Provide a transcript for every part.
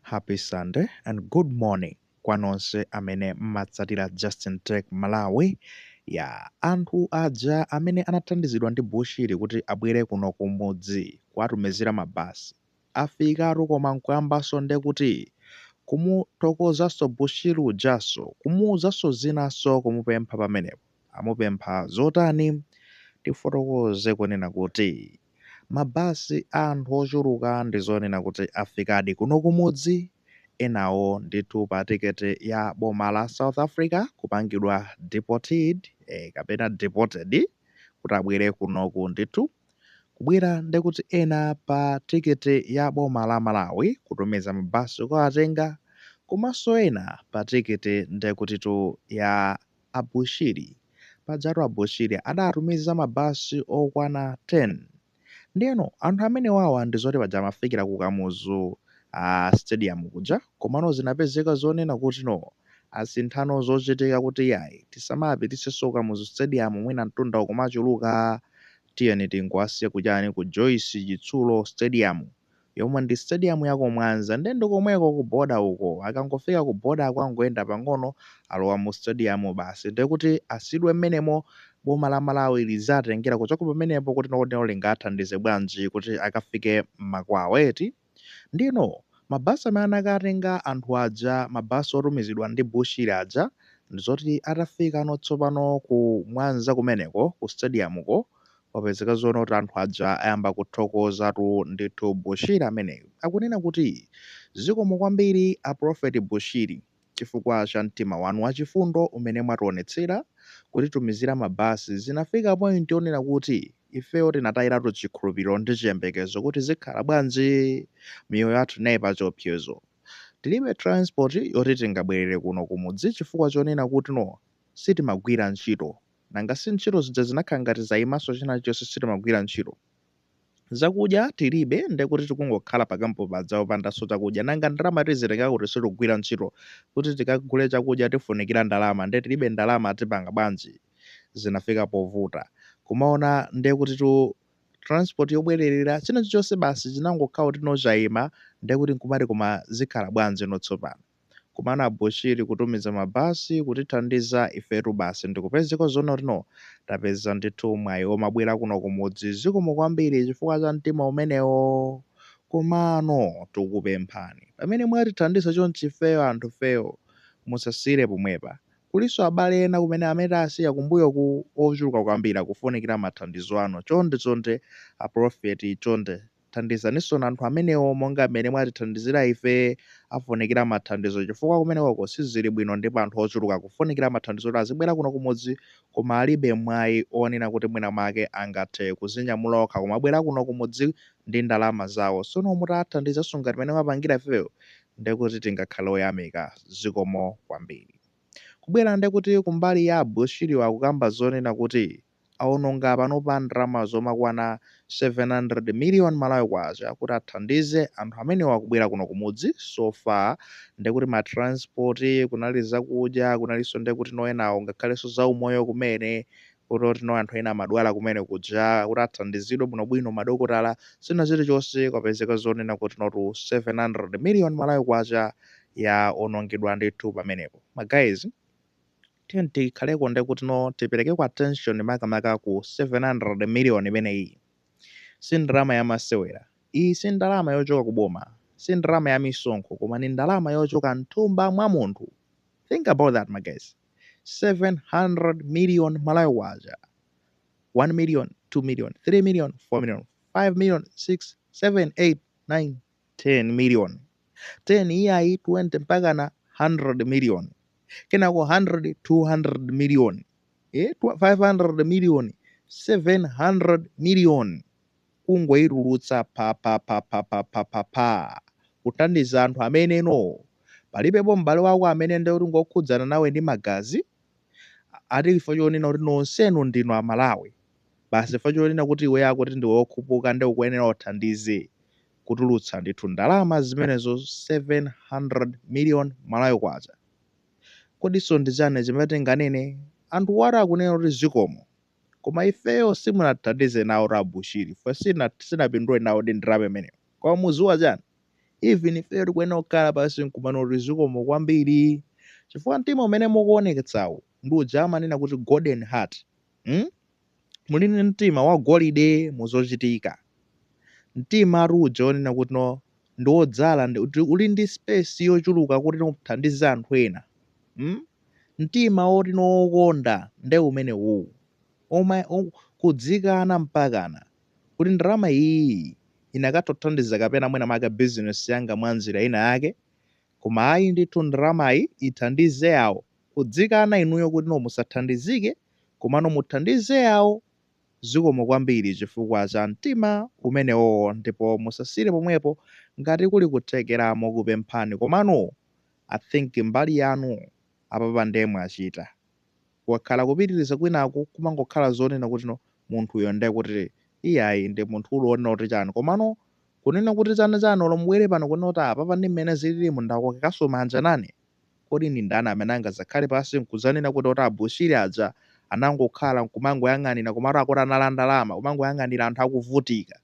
Happy Sunday and good morning kwa nonse amene mmatsatira Justin Tech Malawi. Ya anthu aja amene anathandizidwa ndi Bushiri kuti abwere kuno kumudzi kuwatumizira mabasi afikatu, koma nkuyambanso ndekuti kumuthokozanso Bushiri ujaso, kumuwuzanso zinanso, kumupempha pamenepo. Amupempha zotani? Tifotokoze kunena kuti mabasi a anthu ochuluka ndizonena kuti afikadi kuno kumudzi, enawo ndithu pa tiketi ya boma la South Africa kupangidwa deported, kapena deported kuti abwere kunoku ndithu kubwera, ndekuti ena pa tiketi ya boma la Malawi kutumiza mabasi kukawatenga, komanso ena pa tiketi ndekutitu ya a Bushiri. Pajatu a Bushiri adatumiza mabasi okwana 10. Ndiyeno anthu amenewawa ndizoti paja amafikira ku Kamuzu Stadium kuja, komano zinapezeka zonena kuti no, asinthano zochitika kuti yayi, tisamapitisenso Kamuzu Stadium, mwina mtunda ukumachuluka, tiyeni tingowasiya kuchani, ku Joyce Chitsulo Stadium, yomwe ndi stadium ya ku Mwanza, nde ndikomweko ku border uko. Akangofika ku border akangoyenda pang'ono, alowa mu stadium basi, ndekuti asidwe mmenemo. Boma la Malawi lizatengera kuchoka pamenepo kuti nokotero lingathandize bwanji kuti akafike mmakwawo eti. Ndino mabasi amene anakatenga anthu aja, mabasi otumizidwa ndi Bushiri aja, ndizoti atafika ano tsopano ku Mwanza kumeneko ku stadium ko, wapezeka zoona kuti anthu aja ayamba kuthokozatu ndithu Bushiri ameneyo. Akunena kuti zikomo kwambiri a Prophet Bushiri chifukwa cha mtima wanu wachifundo umene mwationetsera kutitumizira mabasi. Zinafika point yonena kuti ifeyo tinatayiratu chikhulupiriro ndi chiyembekezo kuti zikhala bwanji, miyoyo yathu inayi pa chiopsezo, tilibe transport yoti tingabwerere kuno kumudzi chifukwa chonena kuti no, sitimagwira ntchito. Nanga si ntchito zija zinakhala ngati zayimanso, china chonse sitimagwira ntchito, zakudya tilibe, ndekuti tikungokhala pakampo paja opandanso chakudya. Nanga ndalama tizitenga kuti? Sitikugwira ntchito. Kuti tikagule chakudya tifunikira ndalama, nde tilibe ndalama, tipanga bwanji? Zinafika povuta kumaona, ndekuti tu transport yobwererera, china chilichonse basi chinangokhala kuti no, chayima. Ndekuti nkumati koma zikhala bwanji no tsopano? Kumana Abushiri kutumiza mabasi kutithandiza ifetu basi, ndikupezeka zoona kuti no, tapeza ndithu mwayi womabwera kuno kumudzi. Zikomo kwambiri chifukwa cha mtima umenewo. Komano tikupemphani, pamene mwatithandiza chonchi ifeyo anthu feyo, musasiyire pomwepa. Kulinso abale ena kumene amene asiya kumbuyoku ochuluka kwambiri akufunikira mathandizo anu. Chonde chonde aprofeti, chonde thandizaninso anthu amenewo monga mmene mwatithandizira ife. Afunikira mathandizo chifukwa kumenekoko sizili bwino, ndipo anthu ochuluka akufunikira mathandizo kuti azibwera kuno kumudzi, koma alibe mwayi onena kuti mwina mwake angathe kuzinyamula okha kumabwera kuno kumudzi ndi ndalama zawo. Tsono mutathandizanso ngati mmene mwapangira ifeyo, ndekuti tingakhale oyamika. Zikomo kwambiri. Kubwera ndekuti kumbali ya Bushiriwo, akukamba zonena kuti awononga panopa ndalama zomakwana 700 million Malawi kwacha kuti athandize anthu amenewo akubwera kuno kumudzi. So far ndekuti ma transport, kunali zakudya, kunalinso ndekuti noenawo ngakhalenso zaumoyo kumene kuti no, anthu ena amadwala kumene kuja, kuti athandizidwe bwinobwino, madokotala, sina chilichonse. Kwapezeka zonena kuti notu 700 million Malawi kwacha yaonongedwa ndithu pamenepo. Ma guys, tiye tikhaleko ndekuti no, tiperekeko attention makamaka ku 700 million imeneyi. Si ndalama yamasewera iyi, si ndalama yochoka kuboma, si ndalama ya misonkho, koma ni ndalama yochoka mthumba mwa munthu. Think about that, my guys. 700 million Malawi kwacha, 1 million, 2 million, 3 million, 4 million, 5 million, 6, 7, 8, 9, 10 million, 10 iyayi, 20 mpaka na 100 million, kenako 100, 200 million, 500 million, 700 million, kungoyitulutsa pa pa pa pa pa pa pa pa kuthandiza anthu amene no, palibepo m'bale wako amene ndi kuti ngokhudzana nawe ndi magazi ati, chifukwa chonena kuti nonsenu ndinu Amalawi basi, chifukwa chonena kuti iwe akuti ndiwe wokhupuka ndi ukuyenera uthandize, kutulutsa ndithu ndalama zimenezo, 700 million Malawi kwacha. Kodiso ndi chani chimene tinganene? Anthu wati akunena kuti zikomo, koma ifeyo simunathandize nawo ta Bushiri, ife sinapindule nawo ndi ndalama imeneyo. Koma muziwa chani? Even ifeyo tikuyenera kukhala pansi nkumanena kuti zikomo kwambiri chifukwa mtima umene mukuonetsawu ndi uja amanena kuti golden heart, Muli ndi mtima wagolide muzochitika. Mtimatu uja wonena kuti no ndi wodzala ndi uli ndi space yochuluka kuti no uthandize anthu ena, Mtima woti no wokonda nde umenewuwu. Oma kudzikana mpakana kuti ndalama iyiyi inakatha kuthandiza kapena mwina mwake business yanga mwa njira ina yake koma ayi ndithu ndalamayi ithandize awo. Kudzikana inuyo kuti no musathandizike komano muthandize awo. Zikomo kwambiri chifukwa cha mtima umenewowo ndipo musasiyire pomwepo ngati kuli kuthekera mokupemphani komano I think mbali yanu apapa nde mwachita. Kukakhala kupitiriza kwinaku kumangokhala zonena kuti no munthuyo nde kuti iyayi ndi munthu uli wonena kuti chani komano kunena kuti chani chani olo mubwere pano kunena kuti apapa ndi mmene zililimu ndakokekanso manja nane kodi ndi ndani amene angazakhale pansi nkudzanena kuti oti a Bushiri aja anangokhala nkumangoyang'anira komatu akuti anali ndalama kumangoyang'anira anthu akuvutika.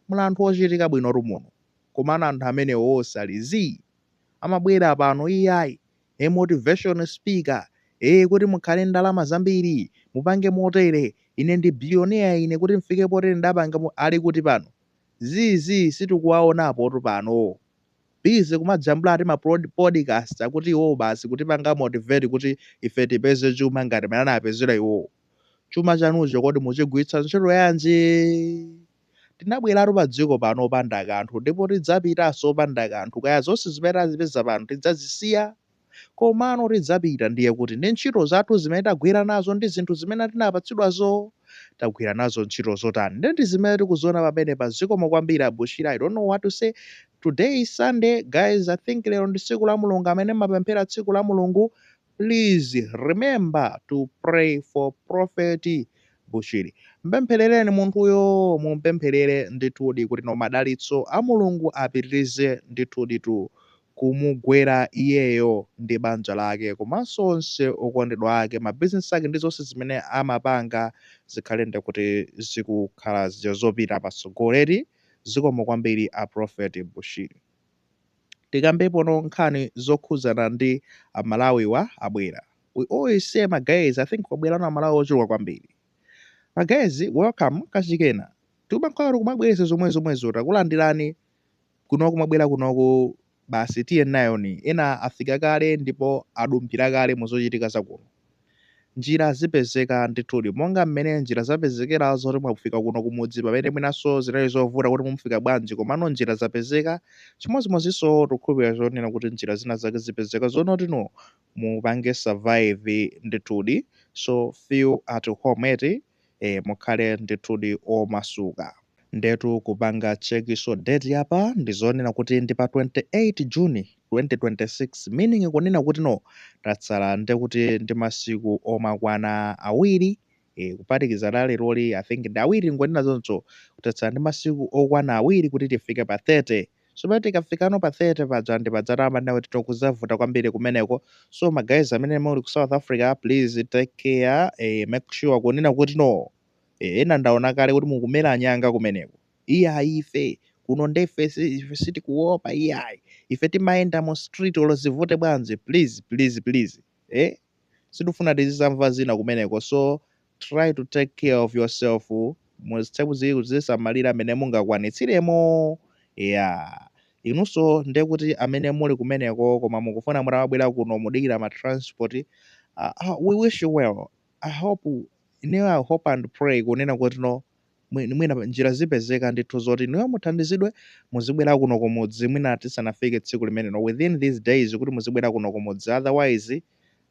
Muli anthu ochitika bwinotu muno komano anthu amenewo onse ali zii amabwera pano iyayi a motivation speaker ee kuti mukhale ndalama zambiri mupange motere ine ndi billionaire ine kuti mfike potere ndapanga ali kuti pano zii zii sitikuwaonapotu pano busy kumajambula ati ma podcast akuti iwowo basi kutipanga motivate kuti ife tipeze chuma ngati mmene anapezera iwowo. Chuma chanucho kodi muchigwiritsa ntchito yanji? Tinabweratu pa dziko pano opanda kanthu ndipo tidzapitanso opanda kanthu kaya zonse zimene tazipeza pano tidzazisiya komano tidzapita ndiye kuti ndi ntchito zathu zimene tagwira nazo ndi zinthu zimene tinapatsidwazo tagwira nazo ntchito zotani ndiye ndi zimene tikuziona pamenepa. Zikomo kwambiri a Bushiri. I don't know what to say. Today is Sunday guys. I think lero ndi tsiku la Mulungu amene mumapemphera tsiku la Mulungu please remember to pray for Prophet Bushiri. Mpempherereni munthuyo mumpempherere ndithudi kuti no madalitso a Mulungu apitirize ndithuditu kumugwera iyeyo ndi banja lake komanso onse okondedwa ake mabizinesi ake ndi zonse zimene amapanga zikhale ndekuti zikukhala zija zopita patsogolo eti. Zikomo kwambiri a Prophet Bushiri. Tikambepono nkhani zokhudzana ndi a Malawiwa abwera. We always say ma guys I think kwabwerano a Malawi ochuluka kwambiri. Ma guys welcome kachikena. Tikumakhala tikumabwereza zomwezomwezo takulandirani kunoku mwabwera kunoku basi tiye nayoni ena afika kale ndipo adumphira kale muzochitika zakuno. Njira zipezeka ndithudi monga mmene njira zapezekera zoti mwafika kuno kumudzi pamene mwinanso zinali zovuta kuti mumufika bwanji komano njira zapezeka chimodzimodzinso tikukhulupirira zonena kuti njira zina zake zipezeka zonoti no mupange survive ndithudi so feel at home eti mukhale ndithudi omasuka. Ndetu kupanga check so date yapa ndizonena kuti ndi pa 28 June 2026 meaning kunena kuti no tatsala ndekuti ndi masiku omakwana awiri kuphatikiza la leroli I think ndi awiri ngonena zonso tatsala ndi masiku okwana awiri kuti tifike pa 30 so pamene tikafikano pa 30 paja ndi padzatamba ndekuti tikuzavuta kwambiri kumeneko so ma guys amene muli ku South Africa please take care make sure kunena kuti no ena ndaona kale kuti mukumera nyanga kumeneko iyayi ife kuno ndefe ife sitikuopa iyayi ife timayenda mu street olo zivute bwanji please please please sitifuna tizizamva zina kumeneko so try to take care of yourself muzithe kuzisamalira amene mungakwanitsiremo yeah inunso ndekuti amene muli kumeneko koma mukufuna mutamabwera kuno mudikira ma transport we wish you well. I hope ineyo I hope and pray kunena kuti no mwina njira zipezeka ndithu zoti inuyo muthandizidwe muzibwera kuno kumudzi mwina tisanafike tsiku limenelo within these days kuti muzibwera kuno kumudzi otherwise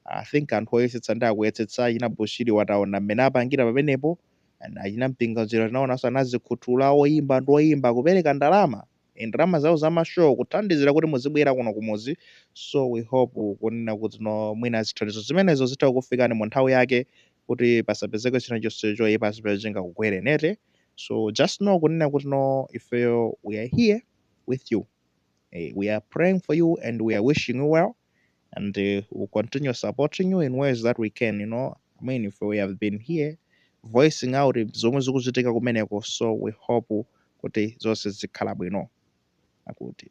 I think anthu oyesetsa ndi akuyesetsa achina Bushiri wataona mmene apangira pamenepo and achina Mpinganjira tinaonanso anazikhuthula oyimba ndi oyimba kupereka ndalama ndalama zawo za ma show kuthandizira kuti muzibwera kuno kumudzi so we hope kunena kuti no mwina zithandizo zimenezo zitha kufikani mu nthawi yake kuti pasapezeke china chonse choyipa chimene chingakugwereni eti so just know kunena kuti no ifeyo we are here with you we are praying for you and we are wishing you well and we'll continue supporting you in ways that we can. I mean, if we have been here voicing out zomwe zikuchitika kumeneko so we hope kuti zonse zikhala bwino akuti.